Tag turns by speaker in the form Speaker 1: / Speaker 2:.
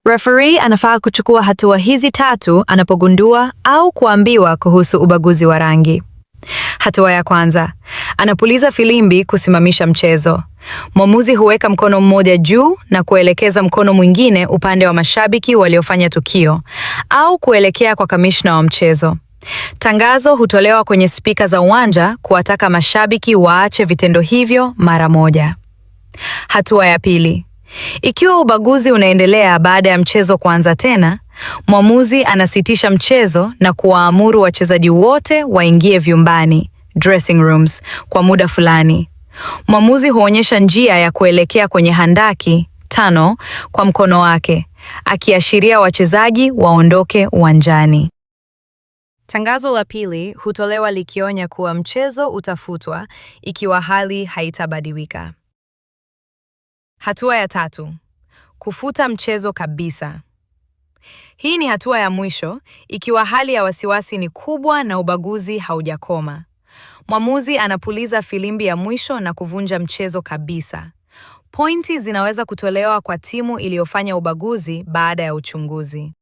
Speaker 1: Referee anafaa kuchukua hatua hizi tatu anapogundua au kuambiwa kuhusu ubaguzi wa rangi. Hatua ya kwanza, anapuliza filimbi kusimamisha mchezo. Mwamuzi huweka mkono mmoja juu na kuelekeza mkono mwingine upande wa mashabiki waliofanya tukio au kuelekea kwa kamishna wa mchezo. Tangazo hutolewa kwenye spika za uwanja kuwataka mashabiki waache vitendo hivyo mara moja. Hatua ya pili, ikiwa ubaguzi unaendelea baada ya mchezo kuanza tena, mwamuzi anasitisha mchezo na kuwaamuru wachezaji wote waingie vyumbani, dressing rooms, kwa muda fulani. Mwamuzi huonyesha njia ya kuelekea kwenye handaki tano kwa mkono wake, akiashiria wachezaji waondoke uwanjani. Tangazo la pili hutolewa likionya kuwa mchezo utafutwa ikiwa hali haitabadilika. Hatua ya tatu, kufuta mchezo kabisa. Hii ni hatua ya mwisho ikiwa hali ya wasiwasi ni kubwa na ubaguzi haujakoma. Mwamuzi anapuliza filimbi ya mwisho na kuvunja mchezo kabisa. Pointi zinaweza kutolewa kwa timu iliyofanya ubaguzi baada ya uchunguzi.